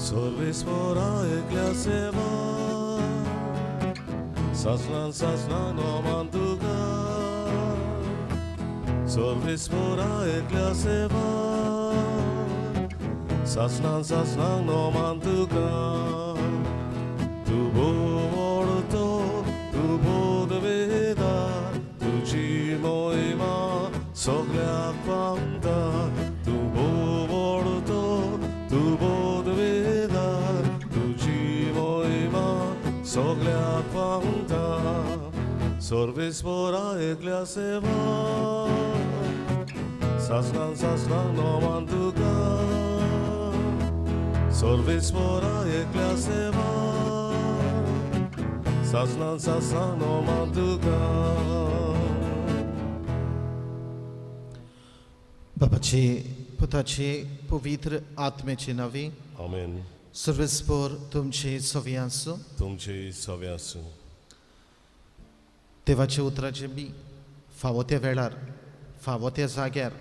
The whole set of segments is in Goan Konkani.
सर्वेस्परा एकल्या सेवा सासणान सासणां नोमान तुका सर्वेस्परा एकल्या सेवा सासणान सासणां नोमान तुका तूं भोव तूं बोधवेदा तुजी मोहिमा सगळ्याक पावता तूं भोव तूं बोधवेदा तुजी मोहिमा सगळ्याक पावता सर्वेस्परा एकल्या सेवा सासणान सासणां नोमान तुका सर्वेस्परा एकल्या सेवा सासणान सासणां नोमान तुका. बाबाचे पुताचे पवित्र आत्म्याचे नावे आमेन. सर्वेस्पर तुमचे सवे आसूं. तुमचे सवे आसूं. देवाच्या उतराचें बी फावो त्या वेळार फावो त्या जाग्यार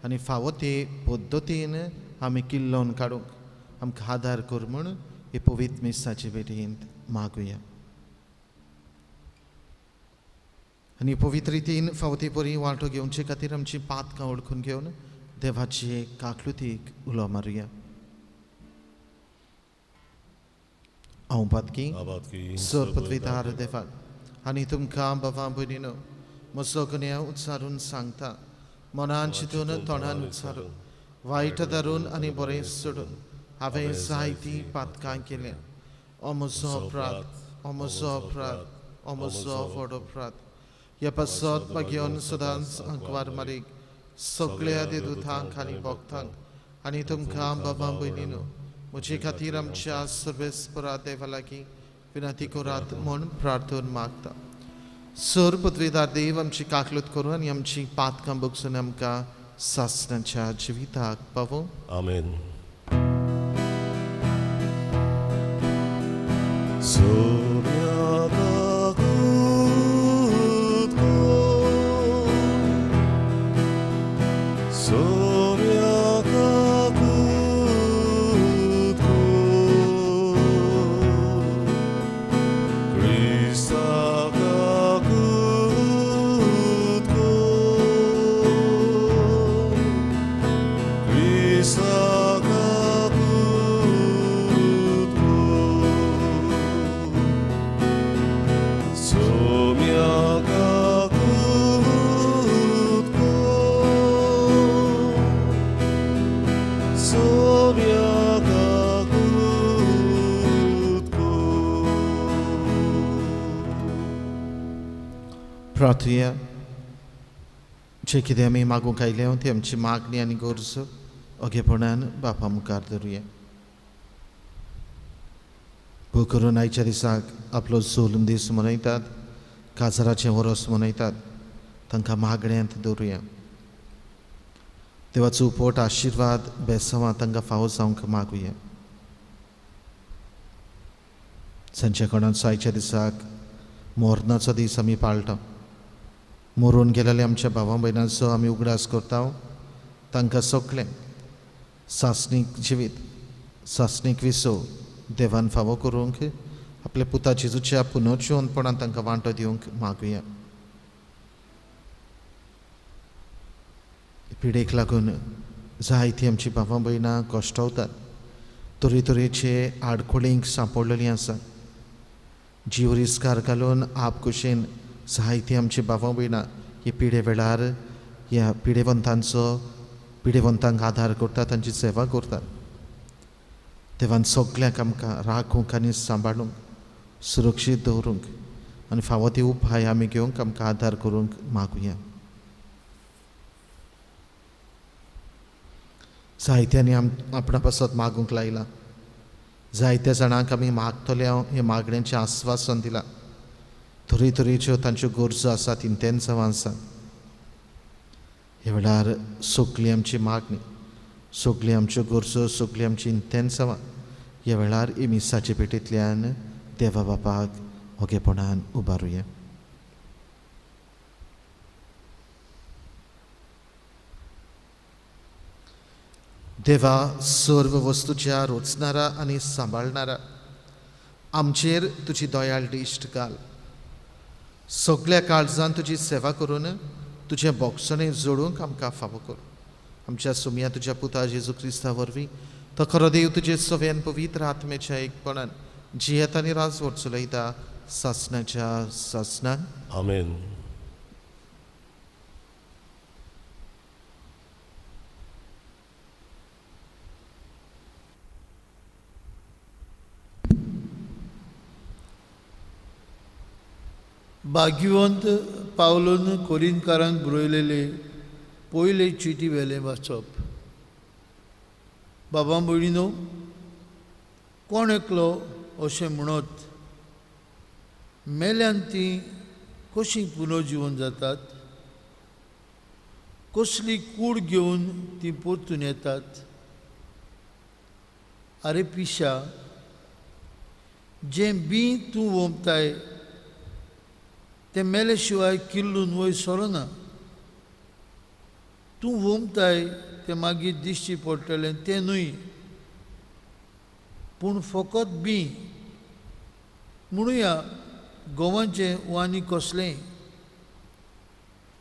आनी फावो ते पद्दतीन आमी किल्लोवन काडूंक आमकां आदार कर म्हूण हे पवित्र मिसाचे भेटेंत मागुया. आनी पवित्र रितीन फावो ते परी वांटो घेवचे खातीर आमची पातकां वळखून घेवन देवाचे काकलुतीक उलो मारुया. हांव पातकी सर पदवीदार देवाक आनी तुमकां बाबा भयणीनो म्हजो गुन्यांव उच्चारून सांगता मनान चिंतून तोंडान उच्चारून वायट धरून आनी बरें सोडून हांवें जायतीं पातकां केल्या. ओ म्हजो अपराध, ओ म्हजो अपराध, ओ म्हजो व्हड अपराध. ह्या पासत मागीर सदांच अंकवार मारीक सगळ्या देदुतांक आनी भक्तांक आनी तुमकां बाबा भयणीनो म्हजे खातीर आमच्या सर्वेस्परा देवा लागीं विनंती करात म्हूण प्रार्थना मागता. सर पदवीदार देव आमची काकलूत करून आनी आमची पातकां बगसून आमकां सासणाच्या जिविताक पावोवं. आमेन. प्रार्थुया. जे कितें आमी मागूंक आयल्या ती आमची मागणी आनी गरज ओगेपणान बापा मुखार धरुया. भोव करून आयच्या दिसाक आपलो जुल्म दीस मनयतात, काजाराचें वरस मनयतात, तांकां मागण्यांत दवरुया. देवाचो उपट आशिर्वाद बेसांवां तांकां फावो जावंक मागुया. सांजच्या कोणाचो आयच्या दिसाक मोरनाचो दीस आमी पाळटा. मरून गेलेल्या आमच्या भावा भयणांचो आमी उगडास करता. तांकां सगळें सासणीक जिवीत सासणीक विसव देवान फावो करूंक आपल्या पुता जेजूच्या पुनर्जिवंतपणान तांकां वांटो दिवंक मागुया. पिडेक लागून जायतीं आमची भावा भयणां कश्टवतात, तरेतरेचे आडखळींक सांपडलेलीं आसा. जीव रिस्कार घालून आपकुशेन जायतीं आमची भावा भयणां हे पिडे वेळार ह्या पिडेवंतांचो पिडेवंतांक आदार करतात, तांची सेवा करतात. देवान सगळ्यांक आमकां राखूंक आनी सांबाळूंक सुरक्षीत दवरूंक आनी फावो ते उपाय आमी घेवंक आमकां आदार करूंक मागुया. जायत्यांनी आपणा पासत मागूंक लायलां, जायत्या जाणांक आमी मागतले हे मागण्यांचें आस्वासन दिलां. तरेतरेच्यो तांच्यो गरजो आसात, इंतेन्सांवां आसा. ह्या वेळार सगळी आमची मागणी, सगळी आमच्यो गरजो, सगळी आमची इंतेन्सांवां ह्या वेळार मिसाचे पेटींतल्यान देवा बापाक ओगेपणान उबारुया. देवा सर्व वस्तूच्या रोचणारा आनी सांबाळणारा, आमचेर तुजी दयाळ दिश्ट घाल। सगळ्या काळजान तुजी सेवा करून तुजें बोगसणें जोडूंक आमकां फावो कर। आमच्या सुमया तुज्या पुता जेजू क्रिस्ता वरवीं तो खरो देव तुजे सव्यान पवित्र आत्म्याच्या एकपणान जियेत आनी राजवट चलयता सासणाच्या सासणान। आमेन। भाग्यवंत पावलून कोरिंतकारांक बरयलेले पयले चिटी वेलें वाचप। बाबा भयणीनो, कोण एकलो अशें म्हणत मेल्यान तीं कशीं पुनर्जिवन जातात, कसली कूड घेवन तीं परतून येतात? आरे पिशा, जें बीं तूं वोंपताय तें मेले शिवाय किल्लून वयर सरना। तूं वोमताय तें मागीर दिश्टी पडटलें तें न्हय, पूण फकत बीं म्हणुया गोवाचें वा आनी कसलेंय।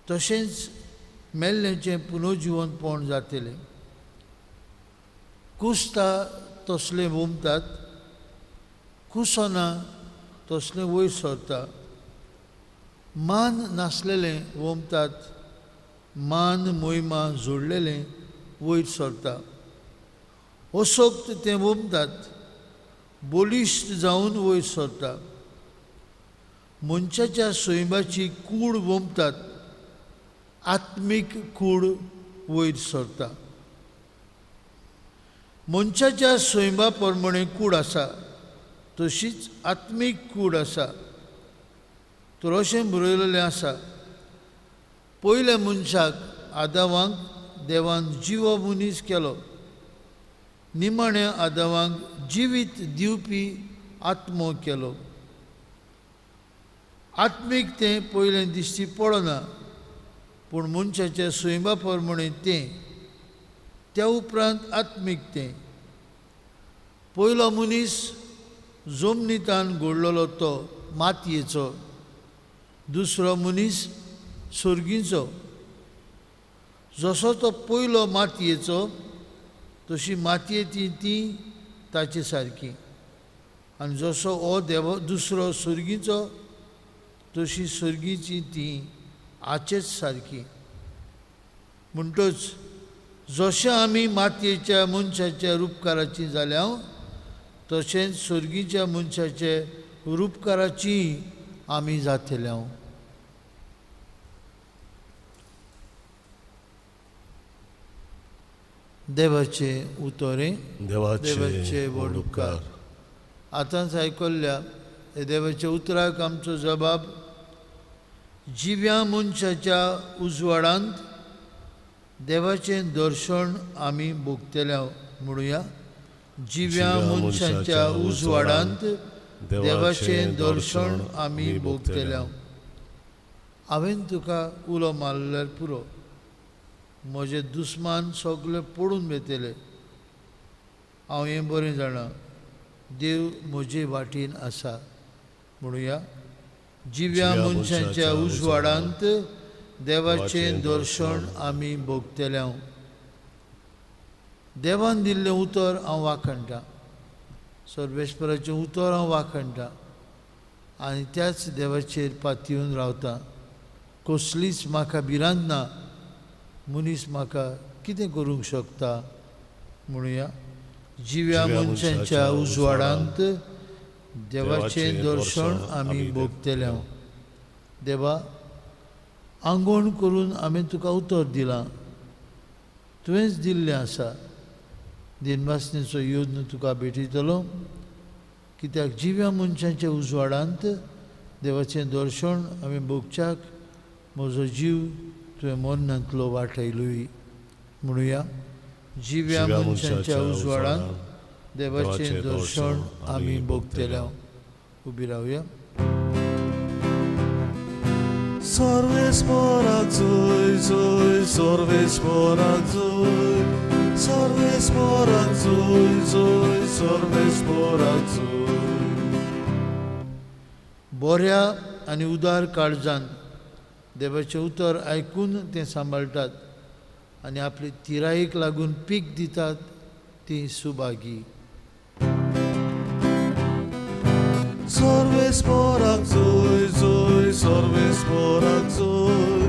तशेंच मेल्ल्याचें पुनर्जिवनपण जातलें। कुसता तसलें वोमतात, कुसना तसलें वयर सरता। मान नासलेलें वोमतात, मान मोहिमा जोडलेलें वयर सरता। असक्त तें वोमतात, बलिश्ट जावन वयर सरता। मनशाच्या सैमाची कूड वोमतात, आत्मीक कूड वयर सरता। मनशाच्या सैमा प्रमाणे कूड आसा तशीच आत्मीक कूड आसा। तर अशें बरयलेलें आसा, पयल्या मनशाक आदावांक देवान जिवो मनीस केलो, निमाण्या आदावांक जिवीत दिवपी आत्मो केलो। आत्मीक तें पयलें दिश्टी पडना, पूण मनशाच्या सैमा प्रमाणे तें, त्या उपरांत आत्मीक तें। पयलो मनीस जमनींतान घडलेलो तो मातयेचो, दुसरो मनीस सर्गीचो। जसो तो पयलो मातयेचो तशी मातयेची ती ताचे सारकी, आनी जसो हो देव दुसरो सर्गीचो तशी सर्गीची ती आचेच सारकी। म्हणटच जशें आमी मातयेच्या मनशाच्या रुपकाराची जाल्या तशेंच सर्गीच्या मनशाचे रुपकाराची आमी जातले। देवाचे उतरे देवाचे व्हड उपकार। आतांच आयकल्ल्या देवाच्या उतराक आमचो जबाब जिव्या मनशाच्या उजवाडांत देवाचें दर्शन आमी भोगतले म्हणुया। जिव्या मनशाच्या उजवाडांत देवाचें दर्शन आमी भोगतले। हांवें तुका उलो मारल्यार पुरो, म्हजे दुस्मान सगळे पडून वेतले। हांव हें बरें जाणा, देव म्हजे वाटेन आसा म्हणुया। जिव्या मनशाच्या उजवाडांत देवाचें दर्शन आमी भोगतले। देवान दिल्लें उतर हांव वाखणटा, सर्वेस्पराचें उतर हांव वाखणटा आनी त्याच देवाचेर पातयेवन रावता। कसलीच म्हाका भिरांत ना, मनीस म्हाका कितें करूंक शकता म्हणुया। जिव्या मनशाच्या उजवाडांत देवाचें दर्शन आमी भोगतले। देवा, आंगवण करून हांवें तुका उतर दिलां, तुवेंच दिल्लें आसा। दिनवासनेचो योद्न तुका भेटयतलो, कित्याक जिव्या मनशाच्या उजवाडांत देवाचें दर्शन आमी भोगच्याक म्हजो जीव तुवें मरणांतलो वाटयलोय म्हणुया। जिव्या मनशाच्या उजवाडांत देवाचें दर्शन आमी भोगतले। उबी रावया। सर्वेस्पराक जय जय, सर्वेस्पराक जय, सर्वेस्पोराक जोय जोय सर्वेस्पोराक जोय. बऱ्या आनी उदार काळजान देवाचें उतर आयकून तें सांबाळटात आनी आपले तिरायेक लागून पीक दितात ती सुभागी. सर्वेस्पोराक जोय जोय सर्वेस्पोराक जोय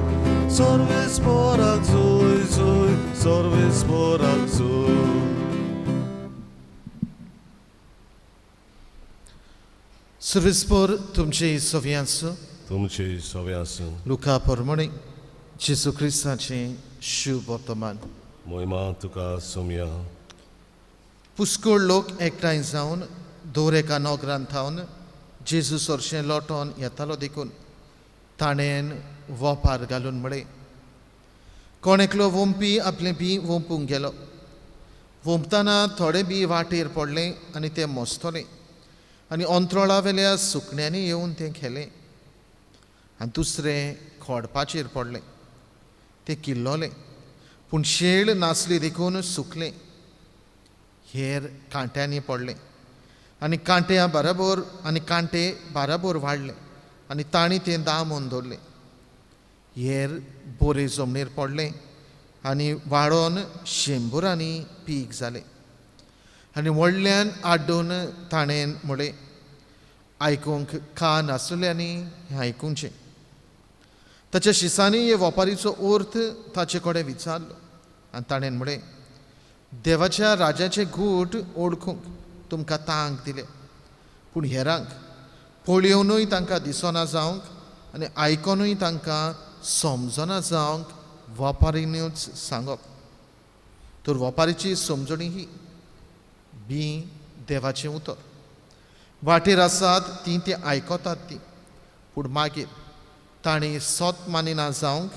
सर्वेस्पोराक जोय जोय सर्वेस्पोराक जोय. सर्वेस्पोर तुमचे सवी आसूं. तुमचे सवी आसूं. लुका प्रमाणे जेजू क्रिस्ताचें शुभ वर्तमान. मोहिमा तुका सोमया. पुष्कळ लोक एकठांय जावन दर एका नगरांत थावन जेजू सरशें लोटोन येतालो देखून ताणें वोपार घालून म्हळें, कोण एकलो वोंपी आपलें बी वोंपूंक गेलो. वोंपतना थोडें बी वाटेर पडलें आनी तें मोसतलें आनी अंत्रोळा वेल्या सुकण्यांनी येवन तें खेलें आनी दुसरें खोडपाचेर पडलें, तें किल्लोलें पूण शेळ नासली देखून सुकलें. हेर कांट्यांनी पडलें आनी कांट्या बराबर आनी कांटे बाराबोर वाडले आनी तांणी तें दामून दवरलें. हेर बोरे जमनीर पडलें आनी वाडोन शेंबुरांनी पीक जालें आनी व्हडल्यान आड्डून ताणें म्हळें, आयकूंक कान आसुल्यांनी हें आयकुचें. ताच्या शिसांनी हे वपारीचो अर्थ ताचे कडेन विचारलो आनी ताणें म्हळें, देवाच्या राजाचें गूट ओळखूंक तुमकां तांक दिले, पूण हेरांक पळयोवनूय तांकां दिसना जावंक आनी आयकोनूय तांकां समजना जावंक वपारीनूच सांगप. तर वपारीची समजणी ही बी देवाचें उतर. वाटेर आसात तीं तें आयकतात तीं, पूण मागीर तांणी सोत मानिना जावंक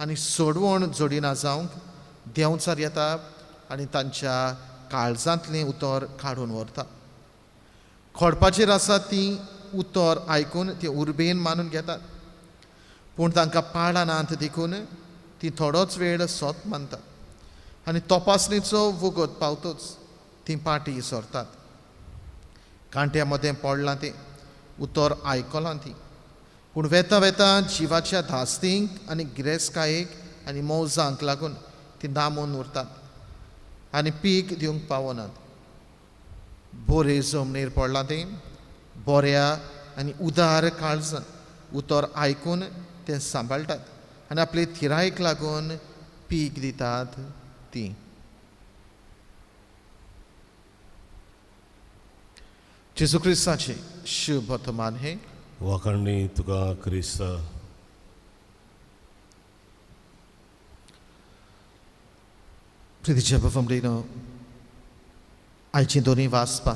आनी सोडवण जोडिना जावंक देंवचार येता आनी तांच्या काळजांतलें उतर काडून व्हरता. खोडपाचेर आसा तीं उतर आयकून ते उर्बेन मानून घेतात, पूण तांकां पाळां नात देखून ती थोडोच वेळ सोत मानतात आनी तपासणेचो वगत पावतोच ती पाटी सरतात. कांट्या मदें पडलां तें उतर आयकलां ती, पूण वेता वेता जिवाच्या धास्तींक आनी गिरेस्कायेक आनी मौजांक लागून ती दामून उरतात आनी पीक दिवंक पावनात. बोरे जमनीर पडलां तें बऱ्या आनी उदार काळजान उतर आयकून तें सांबाळटात आनी आपले थिरायेक लागून पीक दितात ती. जेजू क्रिस्ताचें शुभ वर्तमान हें. वाखाणणी तुका क्रिस्ता. प्रितीच्या बाबा, आयची दोनी वाचपा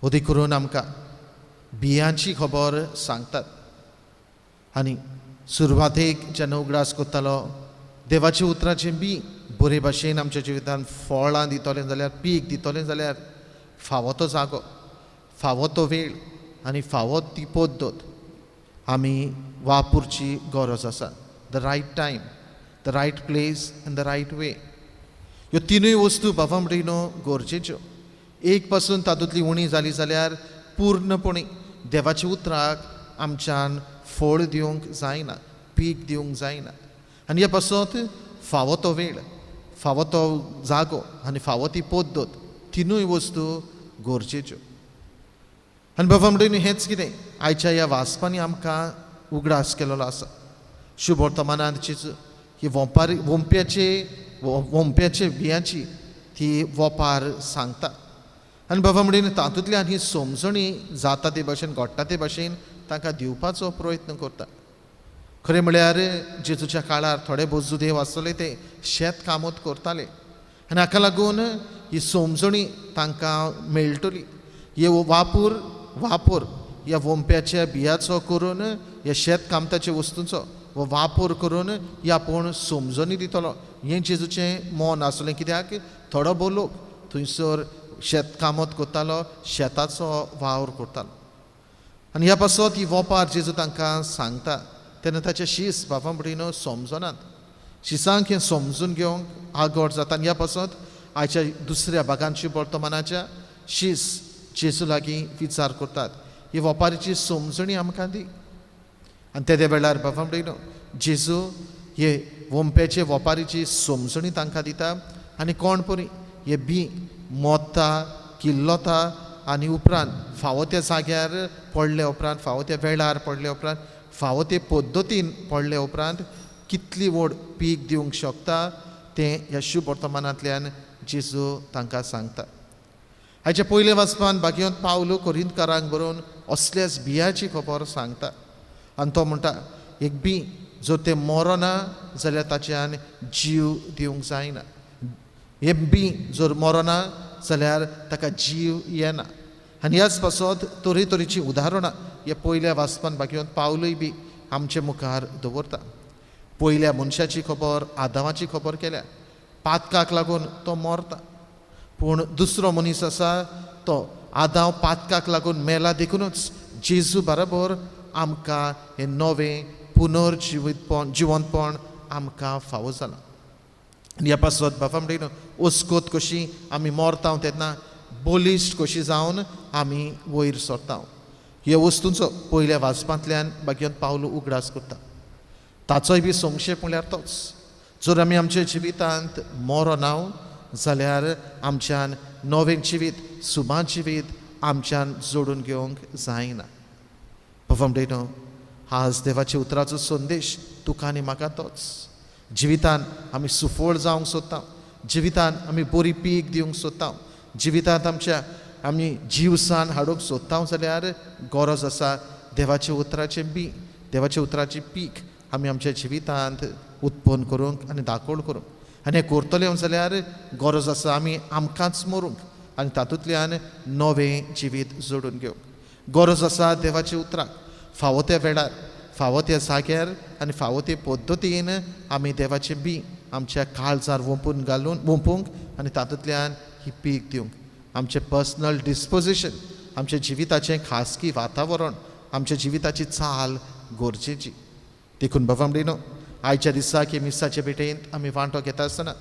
अदीक करून आमकां बियांची खबर सांगतात आनी सुरवातेक जेन्ना उगडास करतालो देवाच्या उतराचें बी बरे भाशेन आमच्या जिवितांत फळां दितलें जाल्यार, पीक दितलें जाल्यार फावो तो जागो, फावो तो वेळ आनी फावो ती पद्दत आमी वापरची गरज आसा. The right time, the right place and the right way. ह्यो तिनूय वस्तू बाबा म्हणिनो गरजेच्यो. एक पासून तातूंतली उणी जाली जाल्यार पूर्णपणी देवाच्या उतराक आमच्यान फळ दिवंक जायना, पीक दिवंक जायना. आनी ह्या पासत फावो तो वेळ, फावो तो जागो आनी फावो ती पद्दत, तिनूय वस्तू गरजेच्यो. आनी बाबा म्हणून हेंच कितें आयच्या ह्या वाचपांनी आमकां उगडास केलेलो आसा. शुभ वर्तमानांत ही वोंपारी वोंप्याचे वोंप्याचे बियांची ती वोपार सांगता आनी बाबा म्हणून तातूंतल्यान ही समजणी जाता ते भाशेन, घडटा ते भाशेन तांकां दिवपाचो प्रयत्न करता. खरें म्हळ्यार जेजूच्या काळार थोडे बोजुदेव आसतले ते शेत कामत करताले आनी हाका लागून ही समजणी तांकां मेळटली. हे वापर वापर ह्या वोंप्याच्या बियाचो करून, ह्या शेत कामताच्या वस्तूंचो हो वापर करून ही आपूण समजणी दितलो हें जेजूचें मन आसलें. कित्याक थोडो भोव लोक थंयसर शेत कामत करतालो, शेताचो वावर करतालो आनी ह्या पासत ही वोपार जेजू तांकां सांगता तेन्ना ताचे शीस बाबा म्हणिनो समजनात. शिसांक हें समजून घेवंक आगोड जाता. आनी ह्या पासत आयच्या दुसऱ्या भागांची वर्तमानाच्या शीस जेजू लागीं विचार करतात. ही वपारीची समजणी आमकां दी. आनी तेदे वेळार बाबा म्हणटा जेजू हे वोंप्याचे वपारीची समजणी तांकां दिता आनी कोण परी हे बी मोत्ता किल्लोता आनी उपरांत फावो त्या जाग्यार पडले उपरांत, फावो त्या वेळार पडले उपरांत, फावो ते पद्दतीन पडले उपरांत कितली व्हड पीक दिवंक शकता तें ह्या शुभ वर्तमानांतल्यान जेजू तांकां सांगता. हाच्या पयले वाचपान भाग्यवंत पावलो कोरिंतकारांक बरोवन असल्याच बियाची खबर सांगता आनी तो म्हणटा एक बी जर तें मरना जाल्यार ताच्यान जीव दिवंक जायना. हे बी जर मरना जाल्यार ताका जीव येना. आनी ह्याच पासत तरेतरेचीं उदाहरणां ह्या पयल्या वाचपान भाग्यवंत पावलूय बी आमचे मुखार दवरता. पयल्या मनशाची खबर, आदामाची खबर केल्या, पातकाक लागून तो मरता. पूण दुसरो मनीस आसा तो आदांव पातकाक लागून मेला, देखुनूच जेजू बरोबर आमकां हें नवें पुनर्जिवीतपण जिवंतपण आमकां फावो जालां. आनी ह्या पासत बाबा म्हणटा ओस्कोत कशी आमी मरता तेन्ना बलिश्ट कशी जावन आमी वयर सरता. ह्या वस्तूंचो पयल्या वाचपांतल्यान भाग्यवंत पावलो उगडास करता. ताचोय बी संक्षेप म्हणल्यार तोच, जर आमी आमच्या जिवितांत मरना जाल्यार आमच्यान नवें जिवीत, सुबा जिवीत आमच्यान जोडून घेवंक जायना. बाबा म्हणटा आज देवाच्या उतराचो संदेश तुका आनी म्हाका तोच. जिवितान आमी सुफळ जावंक सोदता, जिवितान आमी बरी पीक दिवंक सोदता, जिवितांत आमच्या आमी जीवसान हाडूंक सोदता जाल्यार गरज आसा देवाच्या उतराचें बी, देवाच्या उतराचें पीक आमी आमच्या जिवितांत उत्पन्न करूंक आनी दाखोवण करूंक. आनी हें करतले जाल्यार गरज आसा आमी आमकांच मरूंक आनी तातूंतल्यान नवें जिवीत जोडून घेवंक. गरज आसा देवाच्या उतराक फावो त्या वेळार, फावो त्या जाग्यार आनी फावो ते पद्दतीन आमी देवाचें बी आमच्या काळजार वोंपून घालून वोंपूंक आनी तातूंतल्यान ही पीक दिवंक. आमचें पर्सनल डिस्पोजिशन, आमच्या जिविताचें खासगी वातावरण, आमच्या जिविताची चाल गरजेची. देखून बाबा म्हणटा आयच्या दिसा की मिसाचे भेटेंत आमी वांटो घेता आसतना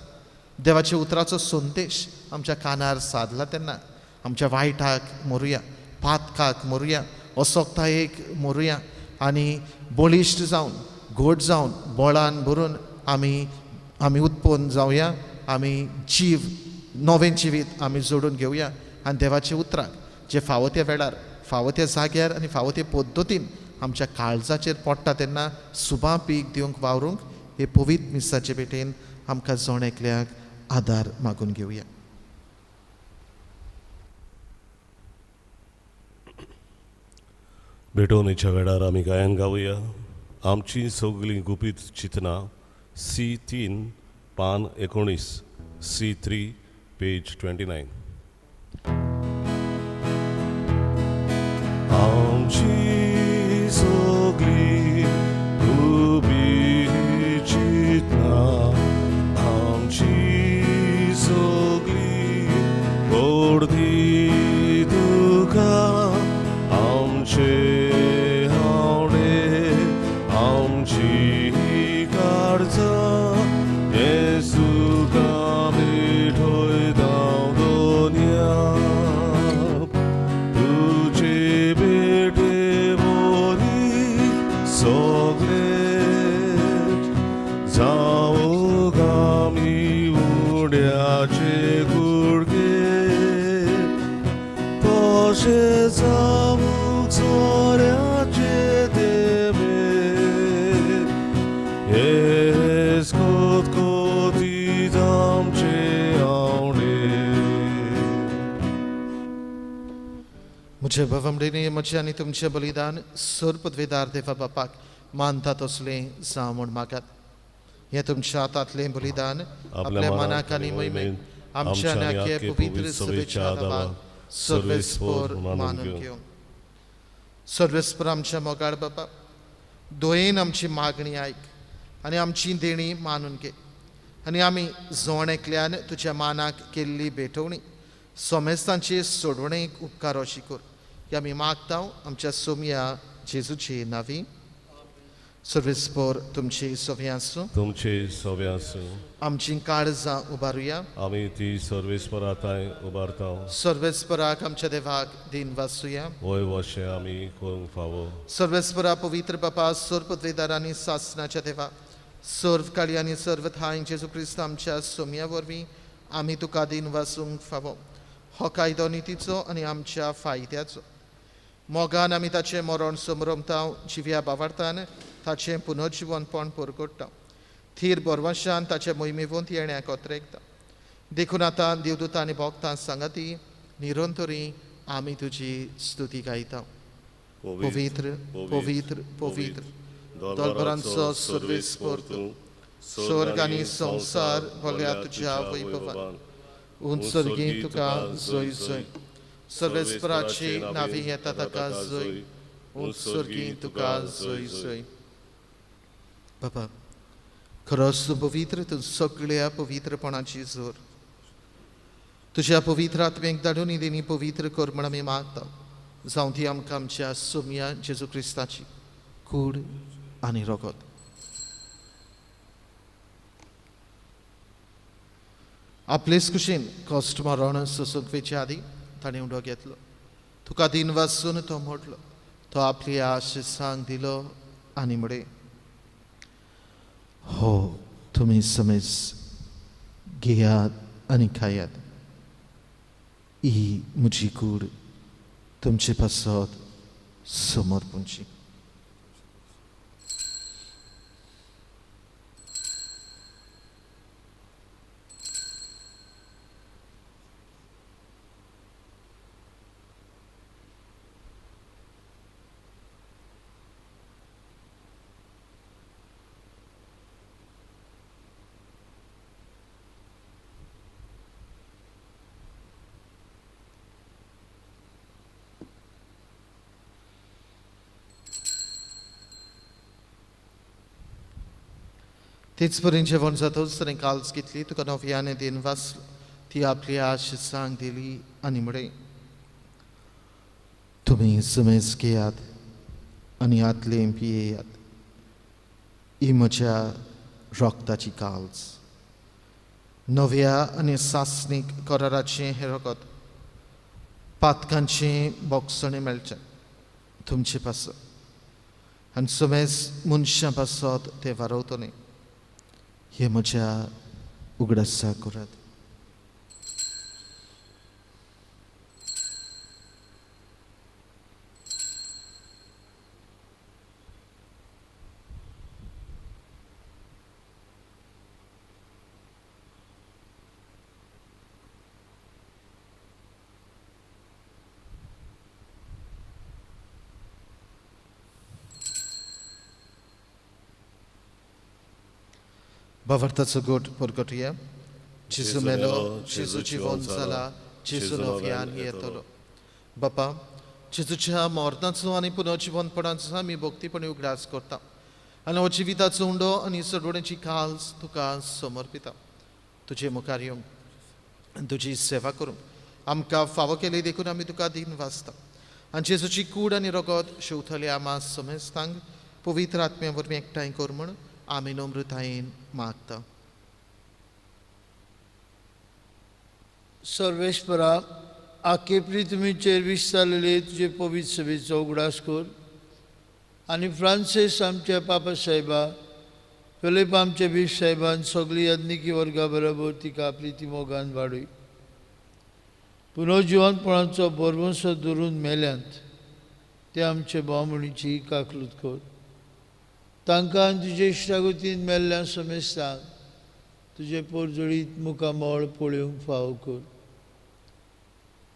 देवाच्या उतराचो संदेश आमच्या कानार सादला तेन्ना आमच्या वायटाक मरुया, पातकाक मरुया, असक्तायेक मरुया आनी बळिश्ट जावन, घट जावन, बळान भरून आमी आमी उत्पन्न जावया, आमी जीव नवें जिवीत आमी जोडून घेवया आनी देवाच्या उतराक जे फावो त्या वेळार, फावो त्या जाग्यार आनी फावो ते पद्दतीन आमच्या काळजाचेर पडटा तेन्ना सुबा पीक दिवंक वावरूंक हे पवित्र मिसाचे भेटेन आमकां जण एकल्याक आदार मागून घेवया. भेटवणेच्या वेळार आमी गायन गावया. आमची सगळीं गुपीत चिंतना C3 पान 19, C3 page 29. आमची सगळी गुपीत चिंतना, आमची सगळी गोडदी तुका, आमचे म्हजे भवमडेने म्हजें आनी तुमचें बलिदान सर्पद्वेदार देवा बापाक मानता तसलें जावं म्हूण मागात. हें तुमच्या हातांतलें बलिदान आपल्या मनाक आनी मोहिमेक आमच्या आनी आख्या पवित्र सभेच्या आदावाक सर्वेस्पर मानून घेवं. सर्वेस्पर आमच्या मोगाळ बापा, दोयेन आमची मागणी आयक आनी आमची देणी मानून घे आनी आमी जण एकल्यान तुज्या मानाक केल्ली भेटवणी सोमेस्तांची सोडवणेक उपकार अशी कर. आमी मागता आमच्या सोमया जेजूची नावी. सर्वेस्पोर तुमची सोवी आसूं, तुमचे सोवे आसूं। आमची काळजां उबारुया, आमी ती सर्वेस्परा थांय उबारता। सर्वेस्पराक आमच्या देवाक दिन वासुया, वय वशें आमी करूंक फावो। सर्वेस्परा पवित्र बापा, सर्व पदवेदार आनी सासनाच्या देवा, सर्व काळी आनी सर्व थांय जेजू क्रिस्त आमच्या सोम्या वरवीं आमी तुका दिन वासूंक फावो। हो कायदो नितीचो आनी आमच्या फायद्याचो। मोगान आमी ताचें मरण समरमता, जिव्या बावार्थान ताचें पुनर्जिवनपण परगट्टा, थीर बरवशान ताचे मोहिमेवंत येण्याक अत्रेकता। देखून आतां देवदूतां आनी भक्तां सांगाती निरंतरी आमी तुजी स्तुती गायता। पवित्र पवित्र पवित्र दलभरांचो सर्वेस्पर तूं, स्वर्ग आनी संवसार भरल्या तुज्या वैभवान। उंच सर्गी तुका जय जय, सर्वेस्पराची नावी येता ताका जय, उंच सर्गी तुका जय जय। बाबा खरोच तूं पवित्र, तूं सगळ्या पवित्रपणाची जोर। तुज्या पवित्र आत्म्याक धाडून ही देणी पवित्र कर म्हण आमी मागता। जावं ती आमकां आमच्या सोम्या जेजू क्रिस्ताची कूड आनी रगत। आपलेच कुशीन कश्ट मरण सोसूंक वयचे आदीं ताणें उडो घेतलो, तुका दिन वासून तो मोडलो, तो आपली आशिसांक दिलो आनी म्हळें, हो तुमी समेज घेयात आनी खायात, ही म्हजी कूड तुमचे पासत समर्पणची। तेच परीन जेवण जातच ताणें काल्स घेतली, तुका नव्याने दिन वाचलो, ती आपली आशिसांक दिली आनी म्हळें, तुमी समेज घेयात आनी आतलें पियेयात, ही म्हज्या रगताची काल्स, नव्या आनी सासणीक कराराचें हें रगत, पातकांचें बोगसणें मेळचें तुमचे पासत आनी समेज मनशां पासत तें वारवतलें। हे म्हज्या उगडासा करात। भावार्थाचो गोट परगटया। जेजू मेलो, जेजू जिवन जाला, जेजू नव्यान येतलो। बापा, जेजूच्या मरणाचो आनी पुनर्जिवनपणाचो आमी भक्तीपणी उगडास करता आनी हो जिविताचो उंडो आनी सडवण्याची काल्स तुका समर्पिता। तुजे मुखार येवंक आनी तुजी सेवा करूंक आमकां फावो केली देखून आमी तुका दिन वाचता आनी जेजूची कूड आनी रगत शेवतले आमा समेस्तांक पवित्र आत्म्या वरवीं एकठांय कर म्हूण आमी नम्रतायेन मागता। सर्वेस्परा, आकेपरी तुमीचेर विस्तारलेले तुजे पवित्र सभेचो उगडास कर आनी फ्रांसीस आमच्या पापा साहेबा, फिलीप आमचे बीफ साहेबान सगळी याज्ञिकी वर्गा बरोबर तिका आपली ती मोगान वाडय। पुनर्जिवनपणाचो भरवंसो धरून मेल्यांत ते आमचे भावणीची काकलूत कर। तांकां आनी तुजे इश्टागतीन मेल्ल्या समेस्तांक तुजे पोरजोळीत मुखामळ पळोवंक फावो कर।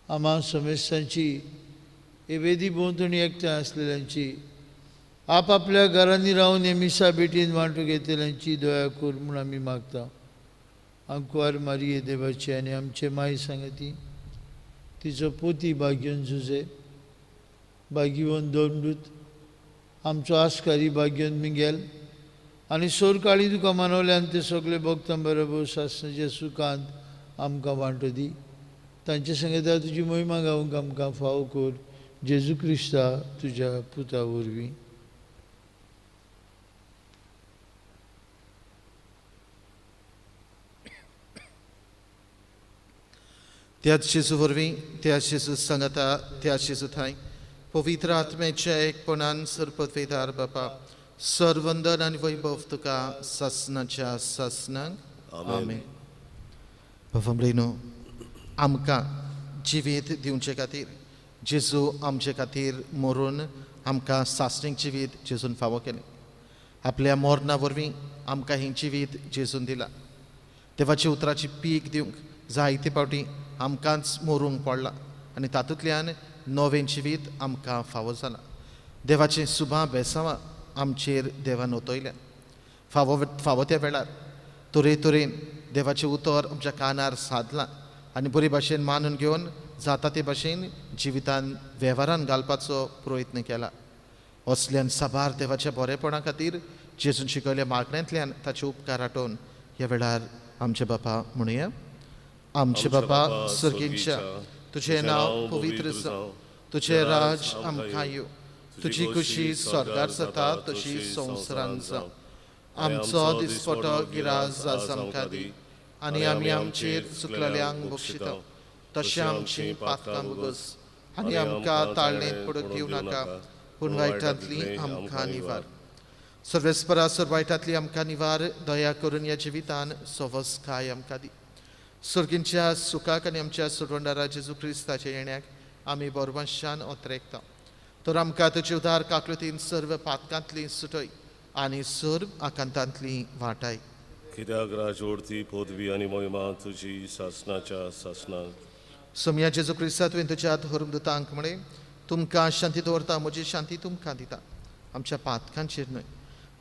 आमा समेस्तांची हे वेदी भोंवतणी एकठांय आसलेल्यांची, आपआपल्या घरांनी रावन हे मिसा भेटीन वांटो घेतल्यांची दया कर म्हूण आमी मागता। आंकवार मारिये देवाची आनी आमचे माय सांगती, तिचो पोती भाग्योन जुजे, भाग्यवन दोंडूत, आमचो आस्कारी भाग्योन मिगेल आनी सोरकाळी तुका मानवल्यान ते सगळे भक्तां बरोबर सासणाच्या सुखांत आमकां वांटो दी। तांचे संगता तुजी मोहिमा गावंक आमकां फावो कर, जेजू क्रिस्ता तुज्या पुता वरवीं। त्याच जेजू वरवीं, त्याच जेजू सांगाता, त्याच जेजू थांय पवित्र आत्म्याच्या एकपणान सरपदवेदार बापा सर्वंदन आनी वैभव तुका सासनाच्या सासनाक. आमेन. बाबा भयणीनो, आमकां जिवीत दिवचे खातीर जेजू आमचे खातीर मरून आमकां सासणीक जिवीत जेजून फावो केलें. आपल्या मरणा वरवीं आमकां हें जिवीत जेजून दिलां. देवाच्या उतराची पीक दिवंक जायते फावटी आमकांच मरूंक पडलां आनी तातूंतल्यान नवें जिवीत आमकां फावो जालां. देवाचें सुभां बेसांवां आमचेर देवान ओतयल्या. फावो फावो त्या वेळार तरेतरेन देवाचें उतर आमच्या कानार सादलां आनी बरे भाशेन मानून घेवन जाता ते भाशेन जिवितान वेव्हारान घालपाचो प्रयत्न केला. असल्यान साबार देवाच्या बरेपणा खातीर जेजून शिकयल्या मागण्यांतल्यान ताचे उपकार आठोवन ह्या वेळार आमचे बापा म्हणुया. आमचे बापा सर्गींच्या, तुजें नांव पवित्र जावं, तुजें राज आमकां येवं, तुजी खुशी स्वर्गार जाता तशी संवसारांत जावं. आमचो दिसपटो गिराज आज आमकां दी आनी आमी आमचेर चुकलेल्यांक बक्षिता तशें आमची पातकां भोगस आनी आमकां ताळणेंत पडूंक दिवं नाका, पूण वायटांतली आमकां निवार. सर्वेस्परा सर वायटांतली आमकां निवार, दया करून ह्या जिवितान सवसकाय आमकां दी. सर्गींच्या सुखाक आनी आमच्या सोडवणदारा जेजू क्रिस्ताच्या येण्याक आमी बरवंशान ओतरेकता. तर आमकां तुजे उदार काकलुतीन सर्व पातकांतली सुटय आनी सर्व आकांतांतली वाटाय. कित्याक राजवडती पदवी आनी महिमा तुजी सासनाच्या सासनाक. सोमया जेजू क्रिस्ता तुवें तुज्या धर्मदूतांक म्हळें, तुमकां शांती दवरता, म्हजी शांती तुमकां दिता. आमच्या पातकांचेर न्हय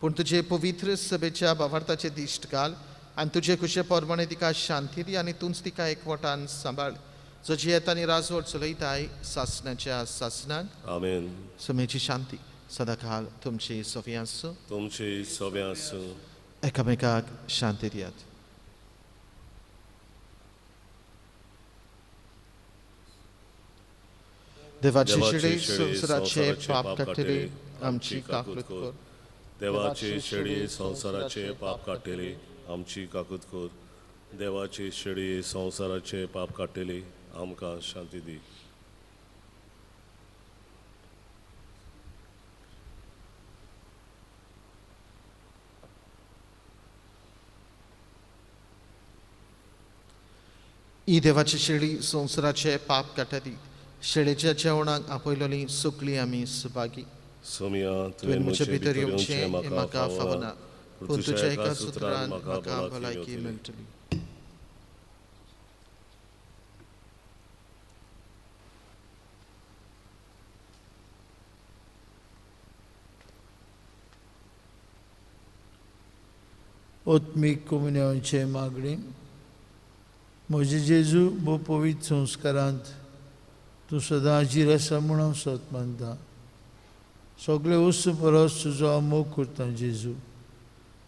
पूण तुजे पवित्र सभेच्या भावार्थाचे दिश्ट घाल आनी तुजे खुशे प्रमाणे तिका शांती दी आनी तूंच तिका एकवटान सांबाळ, जो जियेता आनी राजवट चलयताय सासनाच्या सासनाक. आमेन. समेची शांती सदाकाल तुमची सवी आसूं. तुमची सवी आसूं. एकामेकाक शांती दियात. देवाची शेळी संवसाराचे पाप काडटली आमची काकूत कर. देवाची शेळी संवसाराचे पाप काडटली आमची काकूत कर. देवाची शेळी संवसाराचे पाप काडटली आमकां शांती दी. ही देवाची शेळी संवसाराचे पाप काडटली. शेळेच्या जेवणाक आपयलोली सुकली आमी सुभागी. सोमिया, तुवें म्हजे भितर येवचें हें म्हाका फावना, पूण तुज्या एका सुत्रान म्हाका भलायकी मेळटली. आत्मीक कोमुन्यांचे मागणी. म्हजे जेजू भोव पवित्र संस्कारांत तूं सदां हाजीर आसा म्हूण हांव सत मानता. सगळे वस्तू परस तुजो हांव मोग करता जेजू,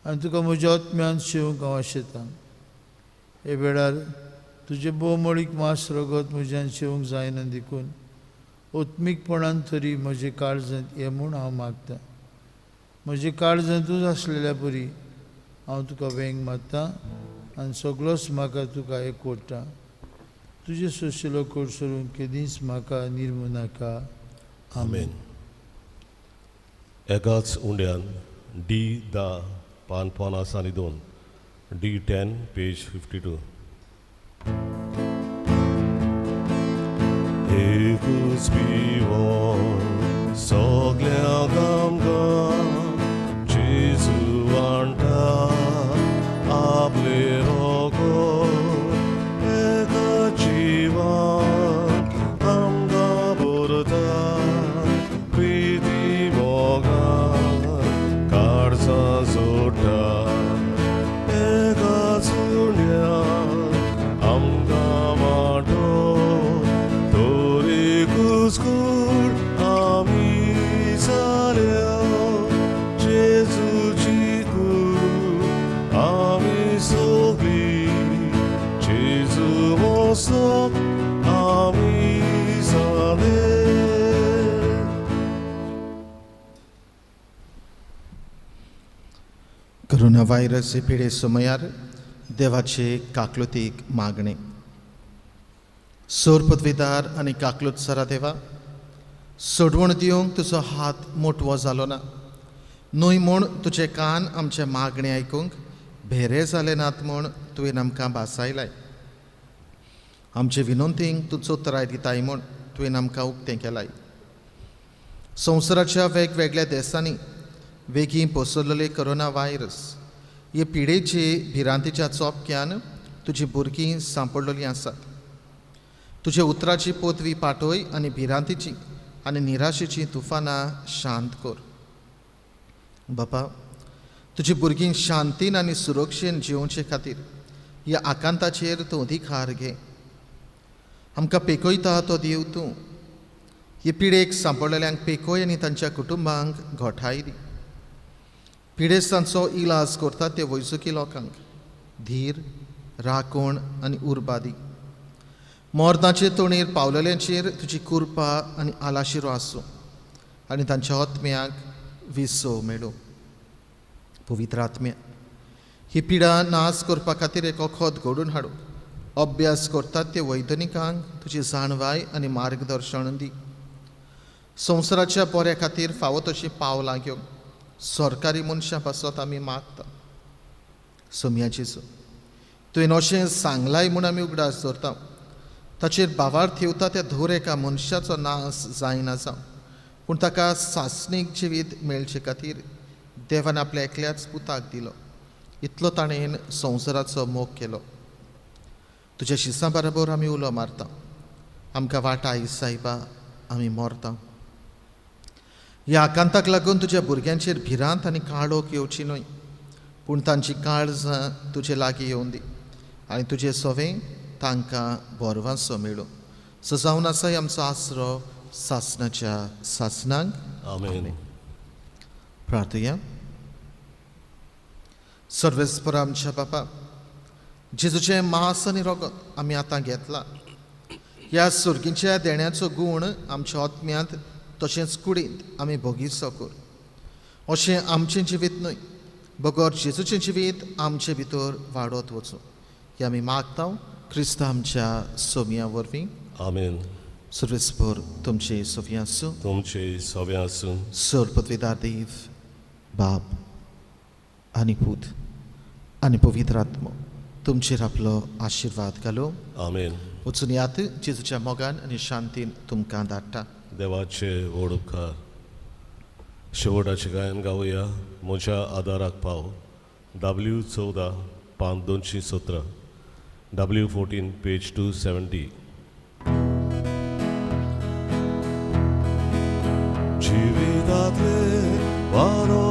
आनी तुका म्हज्या आत्म्यान शेवंक हांव आशेतां. हे वेळार तुजें भोवमोळीक मांस रगत म्हज्यान शेवंक जायना देखून आत्मीकपणान तरी म्हजें काळजांत ये म्हूण हांव मागतां. म्हजें काळजांतूच आसलेल्या परी हांव तुका वेंग मारता आनी सगळोच म्हाका तुका एकवटा. तुजें सोशिलो कोड सोडून केदींच म्हाका निर्मू नाका. आमेन. एकाच उंड्यान डी 10 पान 50 आनी 2, D10 page 52. एकूच पिवन सगळ्यांक आमकां जेजू वांटा आपले रोगो एका जिवान आमकां भरता प्रिती मोगान काळजां जोडटा एका सुण्यान आमकां वांटो तोरीकूच कूड आमी जाल्या जेजूची कूड आमी सगळीं जेजू मोसक आमी जाले. कोरोना व्हायरस हे पिडे समयार देवाचे काकलुतीक मागणे. सोर पदवीदार आनी काकलूत सरा देवा, सोडवण दिवंक तुजो हात मोटवो जालो ना न्हय म्हूण तुजे कान आमचे मागणें आयकूंक भेरे जाले नात म्हूण तुवें आमकां भासायलाय. आमचे विनंतींक तूं चोतराय दिताय म्हूण तुवें आमकां उक्तें केलाय. संवसाराच्या वेगवेगळ्या देशांनी वेगीं पसरलेले कोरोना व्हायरस हे पिडेचे भिरांतीच्या चोपक्यान तुजी भुरगीं सांपडलेलीं आसात. तुजे उतराची पदवी पाटय आनी भिरांतीची आनी निराशेची तुफानां शांत कर. बापा, तुजी भुरगीं शांतीन आनी सुरक्षेन जिवचे खातीर ह्या आकांताचेर तूं अधिकार घे. आमकां पेकयता तो देव तूं. हे पिडेक सांपडलेल्यांक पेकय आनी तांच्या कुटुंबांक घोठाय दी. पिडेस्तांचो इलाज करता ते वैजकी लोकांक धीर, राखण आनी उर्बा दी. मर्दाचे तोणेर पावलेल्यांचेर तुजी कृपा आनी आलाशिरो आसूं आनी तांच्या आत्म्याक विसव मेळूं. पवित्र आत्म्या, ही पिडा नाश करपा खातीर एक वखद घडून हाडूं. अभ्यास करतात ते वैज्ञानिकांक तुजी जाणवाय आनी मार्गदर्शन दी. संवसाराच्या बऱ्या खातीर फावो तशीं पावलां घेवंक सरकारी मनशां पासत आमी मागता. सोमयाची तुवें अशें सांगलाय म्हूण आमी उगडास दवरता. ताचेर भावार्थ येवता त्या धर एका मनशाचो नाश जायना जावं, पूण ताका सासणीक जिवीत मेळचे खातीर देवान आपल्या एकल्याच पुताक दिलो. इतलो ताणें संवसाराचो मोग केलो. तुज्या शिसां बरोबर आमी उलो मारता. आमकां वाटाय सायबा, आमी मरता. ह्या आकांताक लागून तुज्या भुरग्यांचेर भिरांत आनी काळोख येवची न्हय, पूण तांची काळजां तुजे लागीं येवन दी आनी तुजें सवें तांकां बरवासो मेळूं. सो जावन आसा आमचो आसरो सासणाच्या सासणाक. आमेन. प्रार्थया. सर्वेस्पर आमच्या बापा, जेजूचें मांस आनी रगत आमी आतां घेतलां. ह्या सुर्गीच्या देण्याचो गूण आमच्या आत्म्यांत तशेंच कुडींत आमी भोगीचो कर. अशें आमचें जिवीत न्हय, बगर जेजूचें जिवीत आमचे भितर वाडत वचूं हें आमी मागता क्रिस्त आमच्या सोमया वरवीं. आमेन. सर्वेस्पर तुमचे सोफिया आसूं. तुमचे सवे आसूं. सर पदवीदार देव बाप आनी पूत आनी पवित्र आत्मो तुमचेर आपलो आशिर्वाद घालूं. आमेन. वचून यात जेजूच्या मोगान आनी शांतीन तुमकां धाडटा. देवाचे व्हड उपकार. शेवटाचें गायन गावया. म्हज्या आदाराक पाव. W 14 पांच 217, W 14 page 270. जिवितांतले वारो